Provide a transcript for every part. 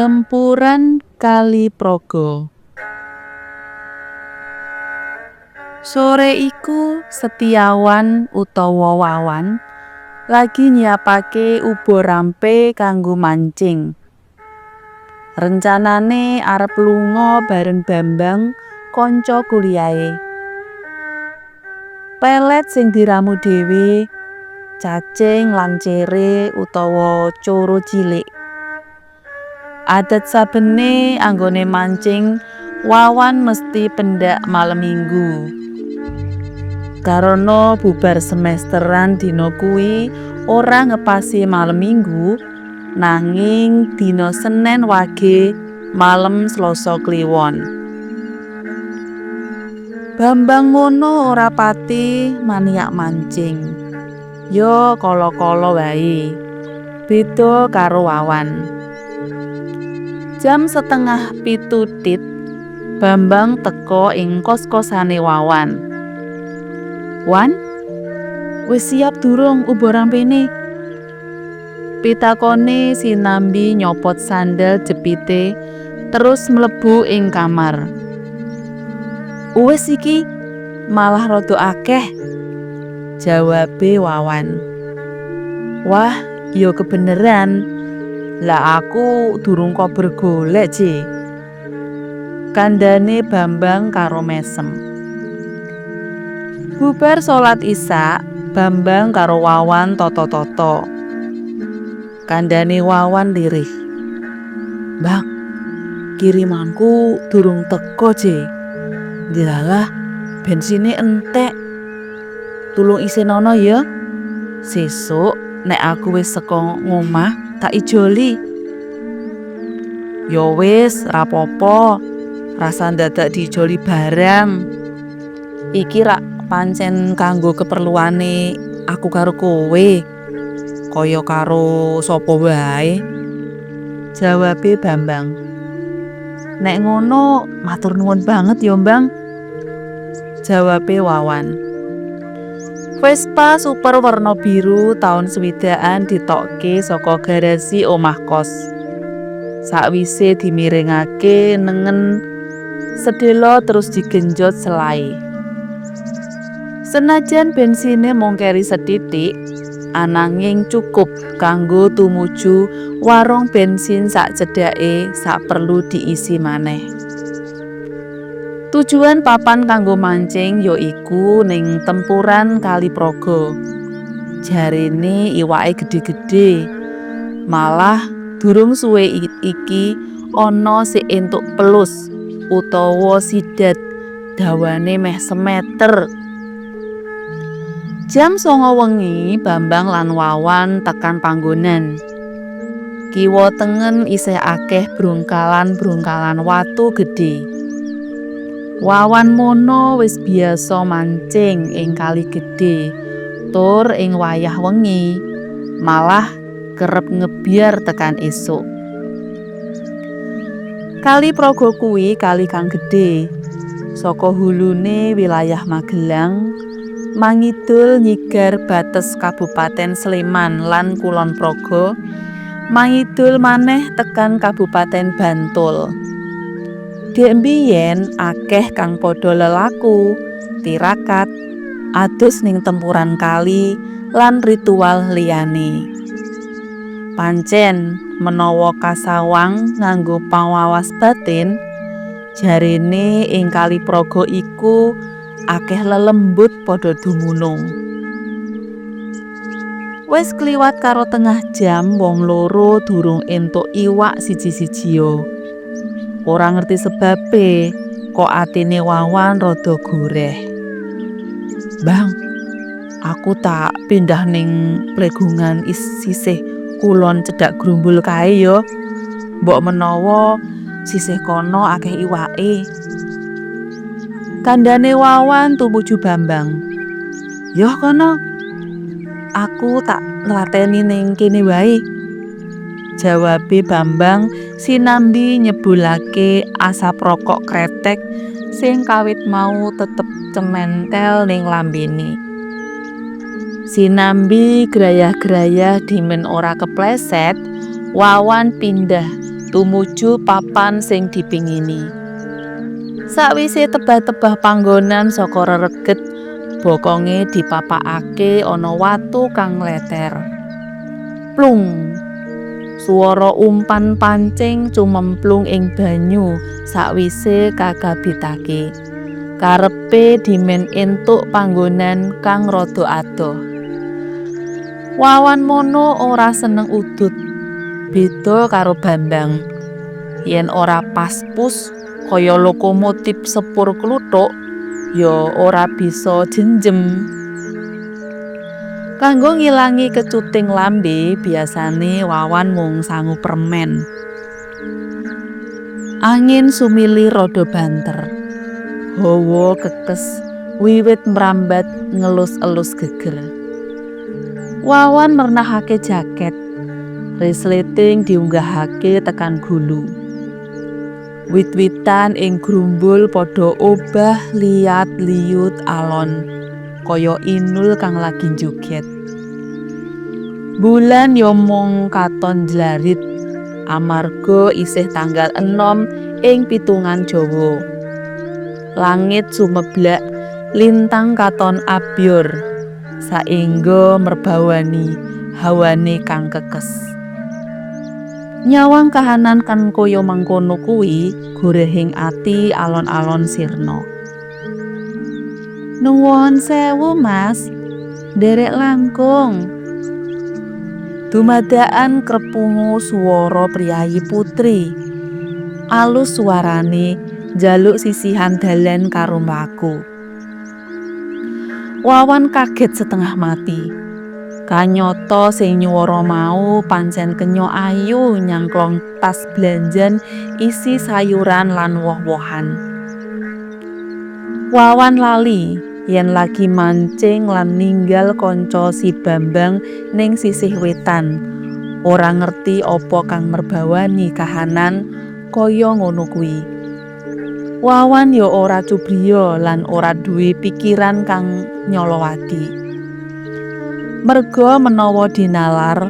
Tempuran Kali Progo. Sore iku Setiawan utawa Wawan lagi nyiapake ubo rampe kanggo mancing. Rencanane arep lunga bareng Bambang kanca kuliahe. Pelet sing diramu dhewe, cacing lan cere utawa coro cilik. Adat sabene anggone mancing, Wawan mesti pendak malem Minggu. Karana bubar semesteran dina kuwi ora ngepasi malem Minggu, nanging dina Senen Wage malem Selasa Kliwon. Bambang mono ora pati maniak mancing. Ya kala-kala wae. Beda karo Wawan. Jam 6.30 tit, Bambang teka ing kos-kosane Wawan. "Wan, wis siap durung ubo rampene?" Pitakone sinambi nyopot sandal jepite terus mlebu ing kamar. "Wis iki, malah rada akeh," jawabe Wawan. "Wah, ya kebeneran. Lah aku durung kober golek, Je," kandhane Bambang karo mesem. Bubar salat Isya, Bambang karo Wawan tata-tata. Kandhane Wawan lirih. "Bang, kirimanku durung teko, Je. Ndilalah bensine entek. Tulung isenono ya. Sesuk nek aku wis saka ngomah tak ijoli." "Ya wis, rapopo. Rasah ndadak diijoli barang. Iki rak pancen kanggo keperluane aku karo kowe. Kaya karo sapa wae," jawabe Bambang. "Nek ngono matur nuwun banget ya, Bang," jawabe Wawan. Vespa super werna biru taun swidakan ditokke saka garasi omah kos. Sakwise dimiringake nengen sedhela terus digenjot selae. Senajan bensine mung keri sethithik, ananging cukup kanggo tumuju warung bensin sak cedhake saperlu diisi maneh. Tujuan papan kanggo mancing ya iku ning tempuran Kali Progo. Jarene iwake gedhe-gedhe. Malah durung suwe iki ana sing entuk pelus utawa sidat dawane meh semeter. Jam 9 wengi Bambang lan Wawan tekan panggonan. Kiwa tengen isih akeh brongkalan-brongkalan watu gedhe. Wawan mono wis biasa mancing ing kali gedhe, tur ing wayah wengi malah kerep ngebyar tekan esuk. Kali Progo kuwi kali kang gedhe. Saka hulune wilayah Magelang mangidul nyigar bates Kabupaten Sleman lan Kulon Progo, mangidul maneh tekan Kabupaten Bantul. Dek mbiyen akeh kang padha lelaku, tirakat, adus ning tempuran kali lan ritual liyane. Pancen menawa kasawang nganggo pangawas batin, jarene ing Kali Progo iku akeh lelembut padha dumunung. Wis kliwat karo tengah jam wong loro durung entuk iwak siji-sijiya. Ora ngerti sebabe kok atine Wawan rada goreh. "Bang, aku tak pindah ning plegungan sisih kulon cedhak grumbul kae ya. Mbok menawa sisih kono akeh iwake," kandhane Wawan tumuju Bambang. "Yoh kono. Aku tak nglateni ning kene wae," jawabe Bambang sinambi nyebulake asap rokok kretek sing kawit mau tetep cementel ning lambene. Sinambi grayah-grayah dimen ora kepleset, Wawan pindah Tumuju papan sing dipingini. Sakwise tebah-tebah panggonan saka rereget, bokonge dipapakake ana watu kang ngleter. Plung. Swara umpan pancing cumemplung ing banyu sakwise kakabitake. Karepe dimen entuk panggonan kang rada adoh. Wawan mono ora seneng udut. Beda karo Bambang. Yen ora pas pus kaya lokomotif sepur kluthuk, ya ora bisa jenjem. Kanggo ngilangi kecuting lambe, biasane Wawan mung sangu permen. Angin sumilir rada banter. Hawa kekes wiwit mrambat ngelus-elus geger. Wawan mernahake jaket. Resleting diunggahake tekan gulu. Wit-witan ing grumbul padha obah liat-liut alon kaya inul kang lagi njoget. Bulan ya mung katon jlarit amarga isih tanggal 6 ing pitungan Jawa. Langit sumeblak, lintang katon abyor saengga merbawani hawane kang kekes. Nyawang kahanan kang kaya mangkono kuwi gorehing ati alon-alon sirna. Nuwun sewu, Mas. Nderek langkung. Dumadakan krepungu swara priyayi putri. Alus suarane njaluk sisihan dalan karo mlaku. Wawan kaget setengah mati. Kanyata sing nyuwara mau pancen kenya ayu nyangklong tas blanjan isi sayuran lan woh-wohan. Wawan lali yen lagi mancing lan ninggal kanca si Bambang ning sisih wetan. Ora ngerti apa kang merbawani kahanan kaya ngono kuwi. Wawan ya ora cubriya lan ora duwe pikiran kang nyolowati. Merga menawa dinalar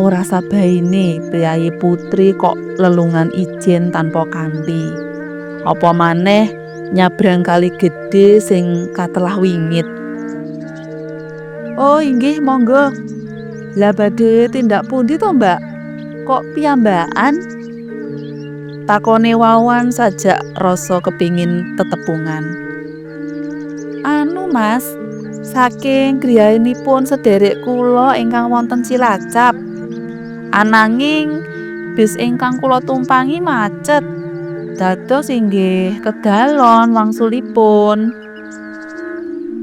ora sabaine priyayi putri kok lelungan ijen tanpa kanthi. Apa maneh nyabrang kali gedhe sing katelah wingit. Oh inggih monggo. Lah badhe tindak pundi to, Mbak? Kok piyambakan? Takone Wawan sajak rasa kepingin tetepungan. Anu, Mas, saking griyanipun sederek kula ingkang wonten Cilacap. Ananging bis ingkang kula tumpangi macet. Dados inggih kedalon wangsulipun.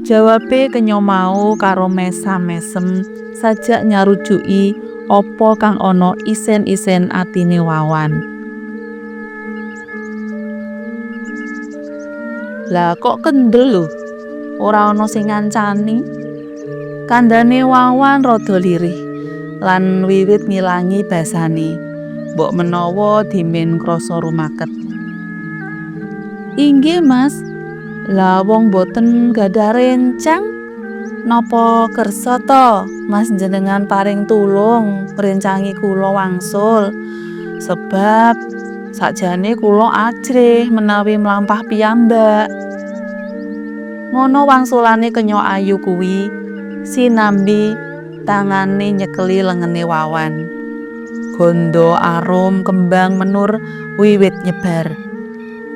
Jawabe kenya mau karo mesam-mesem sajak nyarujuki apa kang ana isen-isen atine Wawan. Lah kok kendel lho? Ora ana sing ngancani. Kandhane Wawan rada lirih lan wiwit ngilangi basane. Mbok menawa dimen krasa rumaket. Inggih, Mas. Lah wong boten gadah rencang. Napa kersa to Mas jenengan paring tulung ngrencangi kula wangsul? Sebab sakjane kula ajrih menawi mlampah piyambak. Ngono wangsulane kenya ayu kuwi sinambi tangane nyekeli lengene Wawan. Gondo arum kembang menur wiwit nyebar.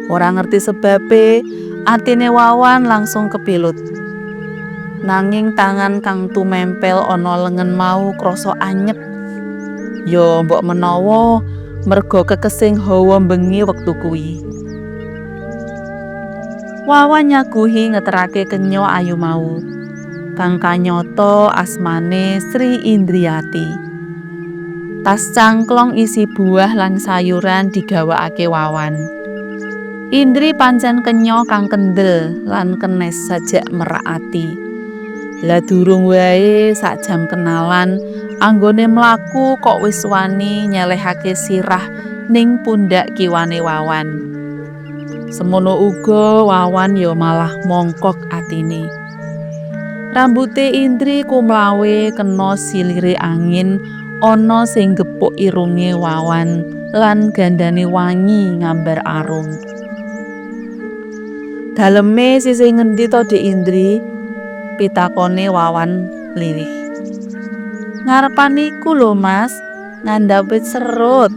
Ora ngerti sebabe, atine Wawan langsung kepilut. Nanging tangan kang tumempel ana lengen mau krasa anyep. Ya mbok menawa merga kekesing hawa bengi wektu kuwi. Wawan nyaguhi ngeterake kenya ayu mau. Kang kanyata asmane Sri Indriati. Tas cangklong isi buah lan sayuran digawakake Wawan. Indri pancen kenya kang kendel lan kenes sajak merak ati. Lah durung wae sak jam kenalan, anggone mlaku kok wis wani nyelehake sirah ning pundak kiwane Wawan. Semono uga Wawan ya malah mongkok atine. Rambute Indri kumlawe kena silire angin Ana sing gepuk irunge Wawan lan gandane wangi ngambar arum. Daleme sisih ngendi to, Dik Indri? Pitakone Wawan lirih. Ngarepan iku lho, Mas, ngandhap wit serut.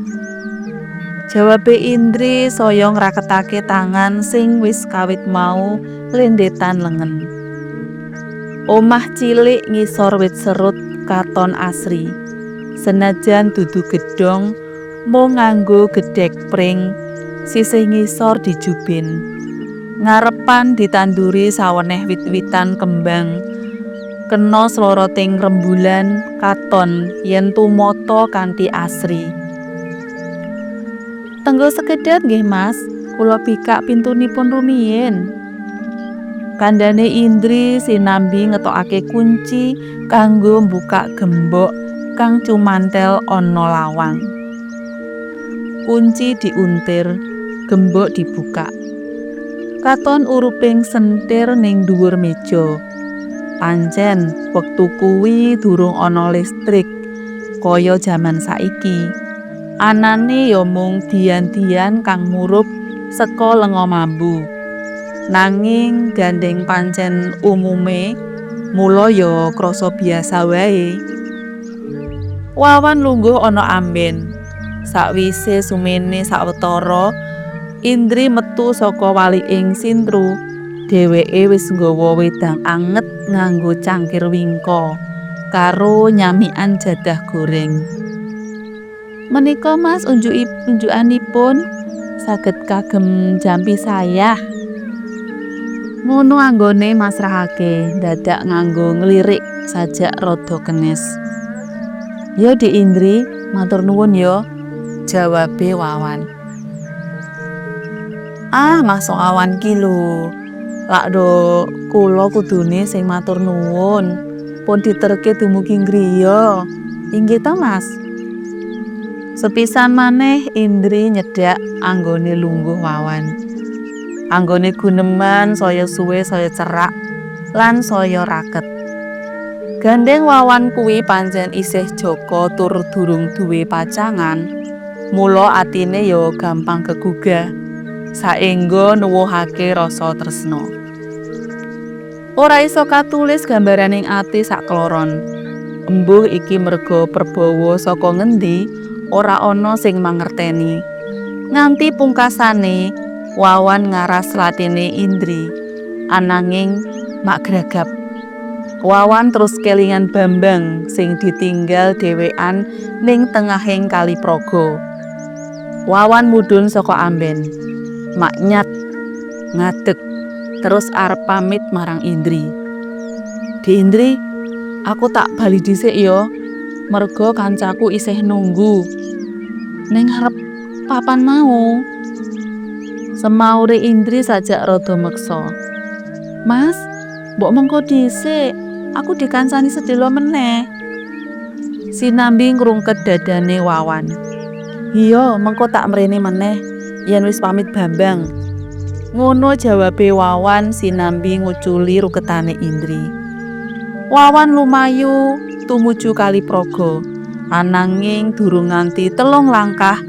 Jawabe Indri saya ngraketake tangan sing wis kawit mau lendetan lengen. Omah cilik ngisor wit serut katon asri. Senajan dudu gedhong, mung nganggo gedhek pring, sisih ngisor dijubin. Ngarepan ditanduri saweneh wit-witan kembang. Kena sloroting rembulan katon yen tumata kanthi asri. Tenggo sekedhap nggih, Mas, kula bikak pintunipun rumiyin. Kandhane Indri sinambi ngetokake kunci kanggo mbukak gembok kang cumantel ana lawang. Kunci diuntir, gembok dibukak. Katon uruping sentir ning dhuwur meja. Pancen wektu kuwi durung ana listrik kaya jaman saiki. Anane ya mung dian-dian kang murup saka lenga mambu. Nanging gandheng pancen umume, mula ya krasa biasa wae. Wawan lungguh ana amben. Sakwise sumene sawetara, Indri metu saka waliking sintru. Dheweke wis nggawa wedang anget nganggo cangkir wingko karo nyamikan jadah goreng. Menika, Mas, unjukanipun saged kagem jampi sayah. Ngono anggone masrahake dadak nganggo nglirik sajak rada kenes. "Yo, Dik Indri, matur nuwun yo," jawabe Wawan. "Ah, Mas Wawan ki lho. Lak do kula kudune sing matur nuwun. Pun diterke dumugi griya. Inggih to, Mas?" Sepisan maneh Indri nyedhak anggone lungguh Wawan. Anggone guneman saya suwe saya cerak lan saya raket. Gandheng Wawan kuwi pancen isih jaka tur durung duwe pacangan. Mula atine ya gampang kegugah. Saengga nuwuhake rasa tresna. Ora iso katulis gambaraning ati sakloron. Embuh iki merga perbawa saka ngendi, ora ana sing mangerteni. Nganti pungkasane Wawan ngaras latine Indri. Ananging mak gragap. Wawan terus kelingan Bambang sing ditinggal dhewean ning tengahing Kali Progo. Wawan mudhun saka amben. Maknyat ngadeg terus arep pamit marang Indri. "Dik Indri, aku tak bali dhisik ya. Merga kancaku isih nunggu ning ngarep papan mau." Semaure Indri sajak rada meksa. "Mas, mbok mengko dhisik, aku dikancani sedelo meneh." Sinambi ngrungket dadane Wawan. "Iya, mengko tak mrene meneh yen wis pamit Bambang." Ngono jawabe Wawan sinambi nguculi ruketane Indri. Wawan lumayu tumuju Kali Progo. Ananging durung nganti 3 langkah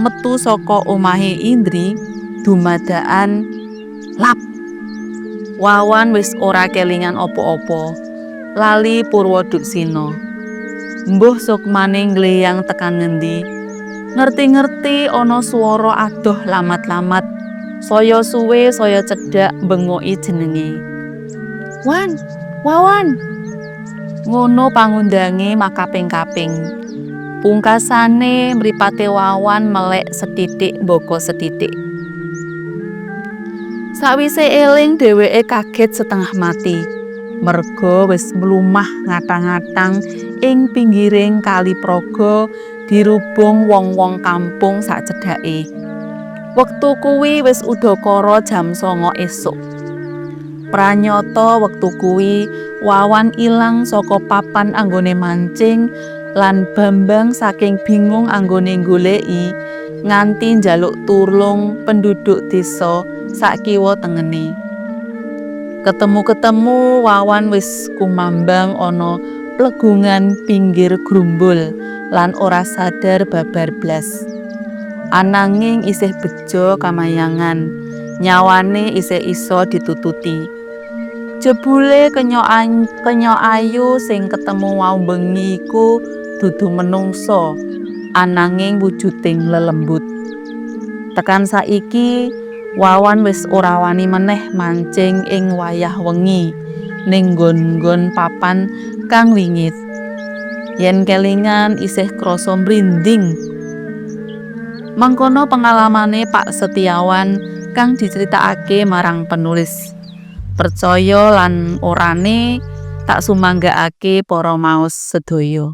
metu saka omahe Indri, dumadakan lap. Wawan wis ora kelingan apa-apa. Lali purwa duksina. Mbuh sukmane ngleyang tekan ngendi. Ngerti-ngerti ana swara adoh lamat-lamat. Saya suwe saya cedhak bengoki jenenge. "Wan, Wawan." Ngono pangundange makaping-kaping. Pungkasane mripate Wawan melek sethithik mbaka sethithik. Sawise eling dheweke kaget setengah mati. Merga wis mlumah ngatang-ngatang ing pinggiring Kali Progo dirubung wong-wong kampung sacedhake. Wektu kuwi wis udakara jam 09 esuk. Pranyata wektu kuwi Wawan ilang saka papan anggone mancing lan Bambang saking bingung anggone nggoleki nganti njaluk tulung penduduk desa sakiwa tengene. Ketemu-ketemu Wawan wis kumambang ana plegungan pinggir grumbul lan ora sadar babar blas. Ananging isih bejo kamayangan, nyawane isih iso ditututi. Jebule kenyok ayu sing ketemu wau bengi iku dudu menungsa, ananging wujuding lelembut. Tekan saiki Wawan wis ora wani meneh mancing ing wayah wengi ning nggon-nggon papan kang wingit. Yen kelingan isih krasa mrinding. Mangkono pengalamane Pak Setiawan kang diceritakake marang penulis. Percaya lan orane tak sumanggakake para maos sedaya.